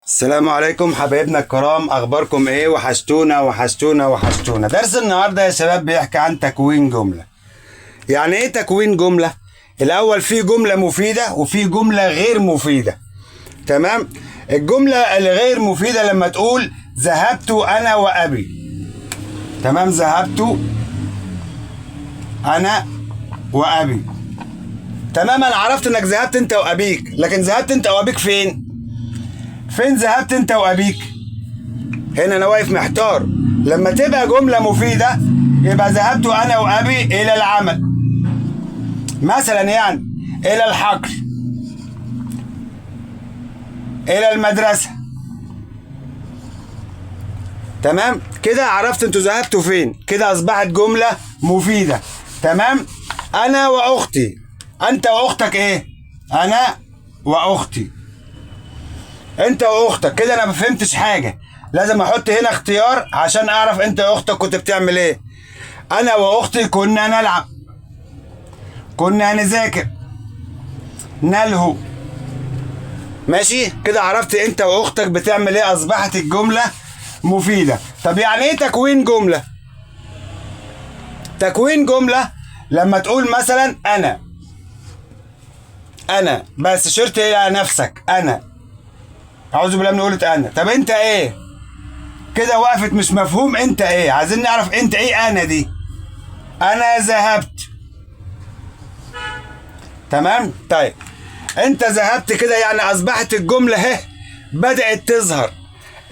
السلام عليكم حبايبنا الكرام، اخباركم ايه؟ وحشتونا وحشتونا وحشتونا. درس النهارده يا شباب بيحكي عن تكوين جملة. يعني ايه تكوين جملة؟ الاول في جملة مفيدة وفي جملة غير مفيدة. تمام؟ الجملة الغير مفيدة لما تقول ذهبت انا وابي. تمام؟ ذهبت انا وابي. تمام، انا عرفت انك ذهبت انت وابيك، لكن ذهبت انت وابيك فين؟ فين ذهبت انت وابيك؟ هنا انا واقف محتار. لما تبقى جملة مفيدة يبقى ذهبت انا وابي الى العمل مثلا، يعني الى الحقل، الى المدرسة. تمام كده، عرفت انتوا ذهبتوا فين، كده اصبحت جملة مفيدة. تمام. انا واختي، انت واختك ايه؟ انا واختي، انت واختك. كده انا ما فهمتش حاجة، لازم احط هنا اختيار عشان اعرف انت واختك كنت بتعمل ايه. انا واختي كنا نلعب، كنا نذاكر، نلهو. ماشي كده، عرفت انت واختك بتعمل ايه، اصبحت الجملة مفيدة. طب يعني ايه تكوين جملة؟ تكوين جملة لما تقول مثلا انا، انا بس شرت الى نفسك، انا، اعوذ بالله من قولة انا. طب انت ايه؟ كده وقفت مش مفهوم انت ايه، عايزين نعرف انت ايه. انا دي انا ذهبت. تمام. طيب انت ذهبت كده يعني اصبحت الجملة اهي بدأت تظهر.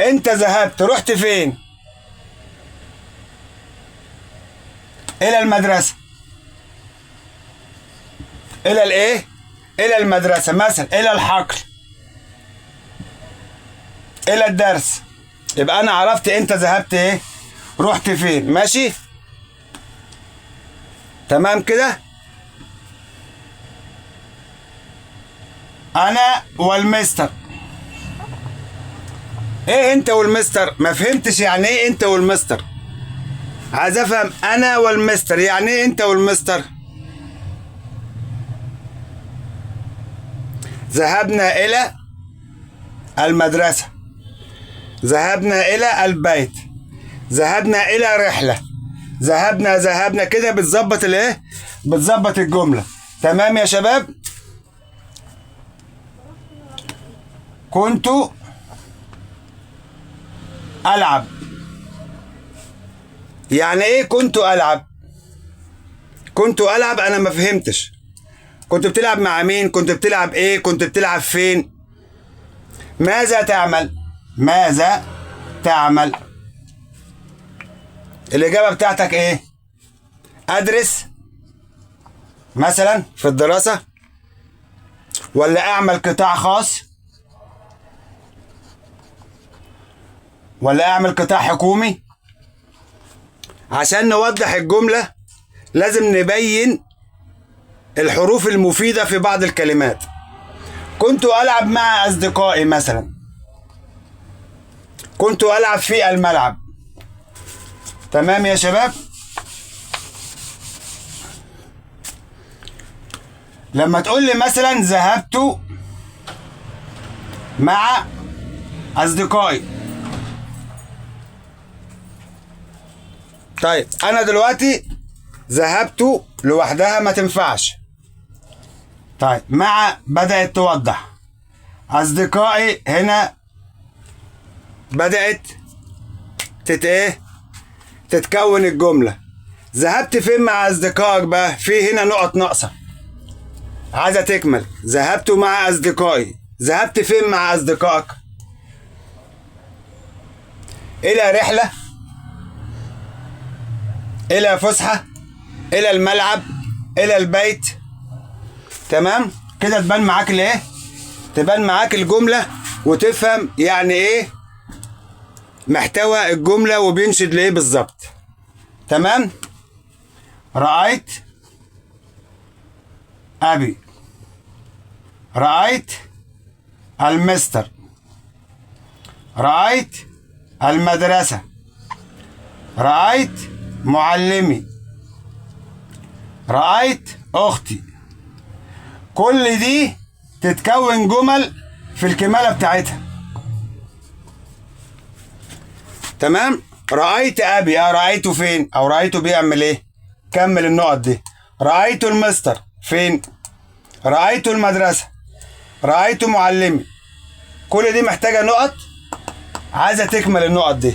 انت ذهبت، رحت فين؟ الى المدرسة. الى الايه؟ الى المدرسة مثلا، الى الحقل، الى الدرس. يبقى انا عرفت انت ذهبت ايه، رحت فين. ماشي تمام كده. انا والمستر. ايه انت والمستر؟ ما فهمتش يعني ايه انت والمستر، عايز افهم انا والمستر يعني ايه انت والمستر. ذهبنا الى المدرسة، ذهبنا الى البيت، ذهبنا الى رحلة، ذهبنا ذهبنا. كده بتظبط الايه؟ بتظبط الجملة. تمام يا شباب. كنت ألعب. يعني ايه كنت ألعب؟ كنت ألعب أنا ما فهمتش. كنت بتلعب مع مين؟ كنت بتلعب ايه؟ كنت بتلعب فين؟ ماذا تعمل؟ ماذا تعمل؟ الإجابة بتاعتك ايه؟ أدرس مثلا في الدراسة، ولا أعمل قطاع خاص، ولا أعمل قطاع حكومي؟ عشان نوضح الجملة لازم نبين الحروف المفيدة في بعض الكلمات. كنت ألعب مع أصدقائي مثلا، كنت ألعب في الملعب. تمام يا شباب. لما تقول لي مثلا ذهبت مع أصدقائي. طيب أنا دلوقتي ذهبت لوحدها ما تنفعش. طيب مع بدأت توضح، أصدقائي هنا بدأت تتكون الجملة. ذهبت فين مع أصدقائك بقى؟ في هنا نقط ناقصة عايزة تكمل. ذهبت مع أصدقائي، ذهبت فين مع أصدقائك؟ إلى رحلة، إلى فسحة، إلى الملعب، إلى البيت. تمام كده، تبان معاك الايه؟ تبان معاك الجملة وتفهم يعني ايه محتوى الجملة وبينشد لإيه بالظبط. تمام. رأيت أبي، رأيت المستر، رأيت المدرسة، رأيت معلمي، رأيت أختي. كل دي تتكون جمل في الكمالة بتاعتها. تمام. رأيت أبي، رأيته فين؟ أو رأيته بيعمل إيه؟ كمل النقط دي. رأيت المستر فين؟ رأيت المدرسة، رأيت معلمي. كل دي محتاجة نقط، عايزة تكمل النقط دي.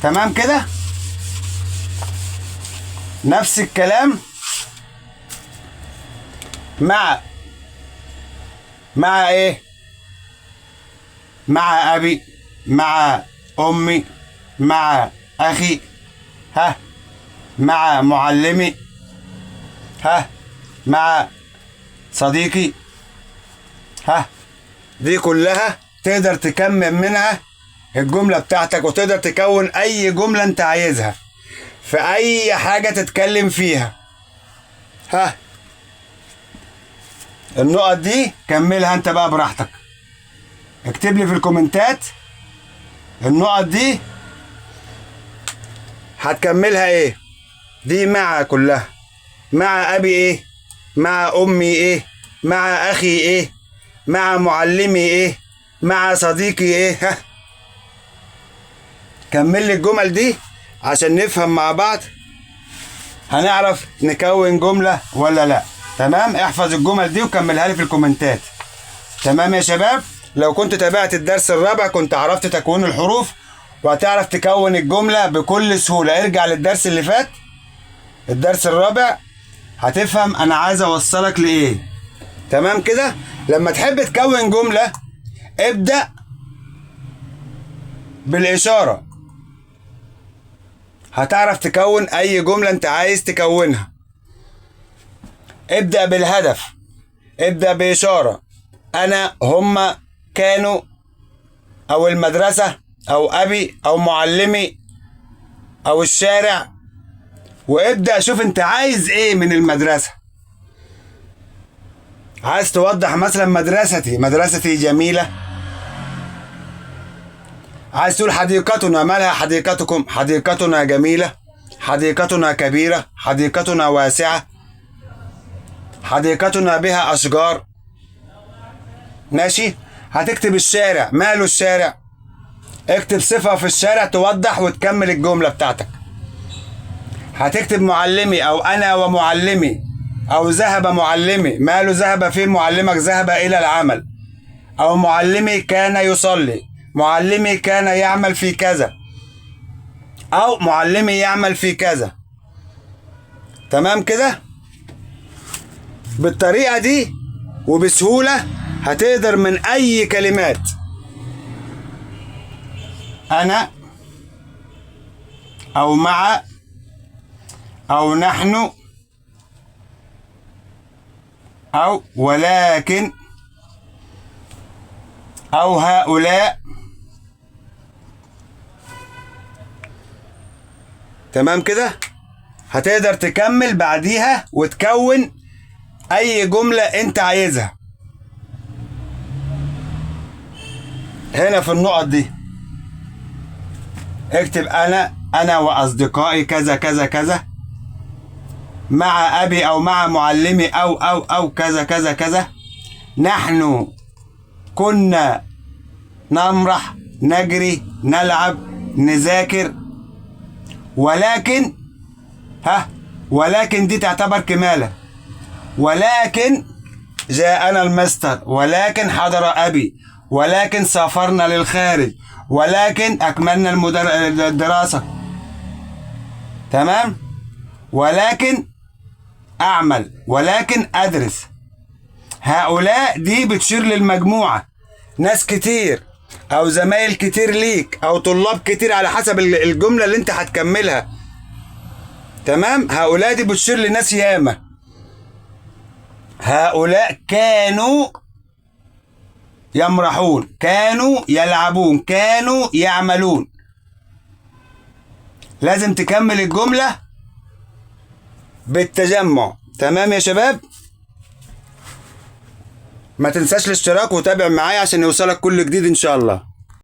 تمام كده. نفس الكلام مع ايه؟ مع ابي، مع امي، مع اخي، ها، مع معلمي، ها، مع صديقي، ها. دي كلها تقدر تكمل منها الجملة بتاعتك، وتقدر تكون اي جملة انت عايزها في اي حاجة تتكلم فيها. ها، النقط دي كملها انت بقى براحتك. اكتب لي في الكومنتات النقط دي هتكملها ايه. دي مع كلها، مع ابي ايه، مع امي ايه، مع اخي ايه، مع معلمي ايه، مع صديقي ايه. ها، كمل لي الجمل دي عشان نفهم مع بعض، هنعرف نكون جملة ولا لا. تمام، احفظ الجمل دي وكملها لي في الكومنتات. تمام يا شباب، لو كنت تابعت الدرس الرابع كنت عرفت تكوين الحروف وهتعرف تكون الجملة بكل سهولة. ارجع للدرس اللي فات، الدرس الرابع، هتفهم انا عايز اوصلك لايه. تمام كده. لما تحب تكون جملة ابدأ بالإشارة، هتعرف تكون اي جملة انت عايز تكونها. ابدأ بالهدف، ابدأ بإشارة، انا، هما، كانوا، او المدرسة، او ابي، او معلمي، او الشارع. وابدأ شوف انت عايز ايه من المدرسة. عايز توضح مثلا مدرستي، مدرستي جميلة. عايز تقول حديقتنا، مالها حديقتكم؟ حديقتنا جميلة، حديقتنا كبيرة، حديقتنا واسعة، حديقتنا بها أشجار. ماشي. هتكتب الشارع، ماله الشارع؟ اكتب صفة في الشارع توضح وتكمل الجملة بتاعتك. هتكتب معلمي، أو أنا ومعلمي، أو ذهب معلمي. ماله ذهب فين معلمك؟ ذهب إلى العمل. أو معلمي كان يصلي، معلمي كان يعمل في كذا، أو معلمي يعمل في كذا. تمام كده. بالطريقة دي وبسهولة هتقدر من أي كلمات أنا أو مع أو نحن أو ولكن أو هؤلاء. تمام كده. هتقدر تكمل بعديها وتكون أي جملة أنت عايزها. هنا في النقط دي اكتب أنا، أنا وأصدقائي كذا كذا كذا، مع أبي أو مع معلمي أو أو أو كذا كذا كذا، نحن كنا نمرح، نجري، نلعب، نذاكر. ولكن، ها، ولكن دي تعتبر كمالة. ولكن جاءنا المستر، ولكن حضر أبي، ولكن سافرنا للخارج، ولكن أكملنا الدراسة. تمام. ولكن أعمل، ولكن أدرس. هؤلاء دي بتشير للمجموعة، ناس كتير أو زمايل كتير ليك أو طلاب كتير، على حسب الجملة اللي أنت هتكملها. تمام. هؤلاء دي بتشير لناس ياما. هؤلاء كانوا يمرحون، كانوا يلعبون، كانوا يعملون. لازم تكمل الجملة بالتجمع. تمام يا شباب. ما تنساش الاشتراك وتابع معايا عشان يوصلك كل جديد ان شاء الله.